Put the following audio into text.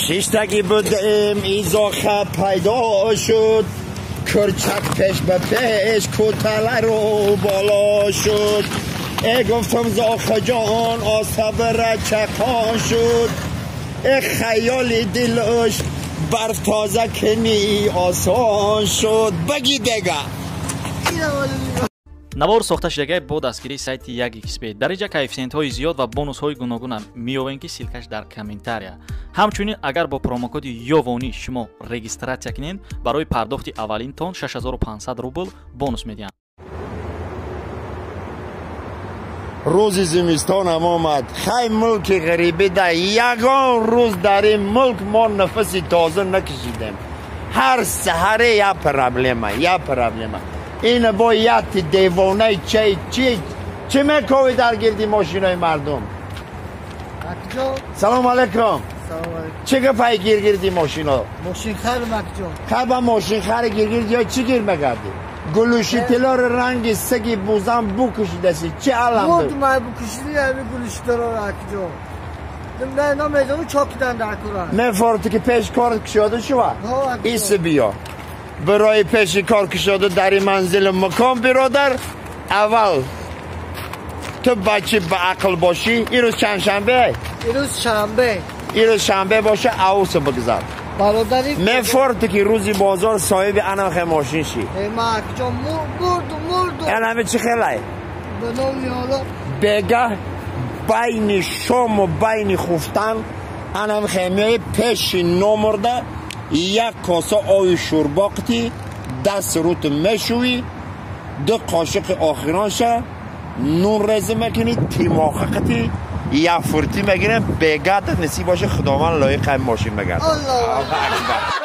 Шиштагӣ будем, изоха пайдо шуд, курчак пеш ба пеш кӯтала рӯ боло шуд. Э гуфтам зоха ҷон, осабра чақон шуд. Э хаёли дилаш барф тоза кунӣ осон шуд. Баги дега. Навор сохта шудагай бо дастгирии сайти 1xb. Дар инҷа коэффисиентҳои зиёд ва бонусҳои гуногунам меёбем, ки ссылкаш дар комментария. Ҳамчунин агар бо промокоди Ёвонӣ шумо регистратсия кунед, барои пардохти аввалинтон 6500 рубл бонус медиҳанд. Рӯзи зимистонам омад. Хай, мулки ғарибӣ да ягон рӯз дар ин мулк мо нафаси тоза накашидем. Ҳар саҳаре я проблема, я проблема. Ина бо яти девонаи чай чи чӣ мекови дар гирди мошинои мардум? Салом алейкум. Чӣ гапай гиргирди мошино? Мошинхарам, акҷон. Хай, ба мошинхари гиргирди ё чӣ гир мегардӣ? Гулушитилори ранги саги бузан букушидаси, чӣ алам? Бурд май букушиди ами гулушитилор, акҷон. Не, намедонам чокидан дар кора. Мефорти ки пеш кор кушода шува? Иси биё. Барои пеши кор кушода дар ин манзилу макон, биродар, аввал ту бачи ба ақл бошӣ. Ирӯз чандшанбе? Ирӯз шанбе. Ирӯз шанбе боша, авса бигзар. Бародари мефорти ки рӯзи бозор соҳиби анахе мошин шӣ. Ма, акҷон, мурду, мурду. Анами чӣ хелай? Ба номи Аллоҳ. Бегаҳ байни шому байни хуфтан анамхе меои пеши номурда, як коса ови шӯрбоқти даст руту мешӯӣ, ду қошиқи охиронша нун реза мекунӣ, тимоқақати як фуртӣ мегирем. Бегадат насиб боша, худованд лоиқ ҳами мошин мегардад. Аллоҳу акбар.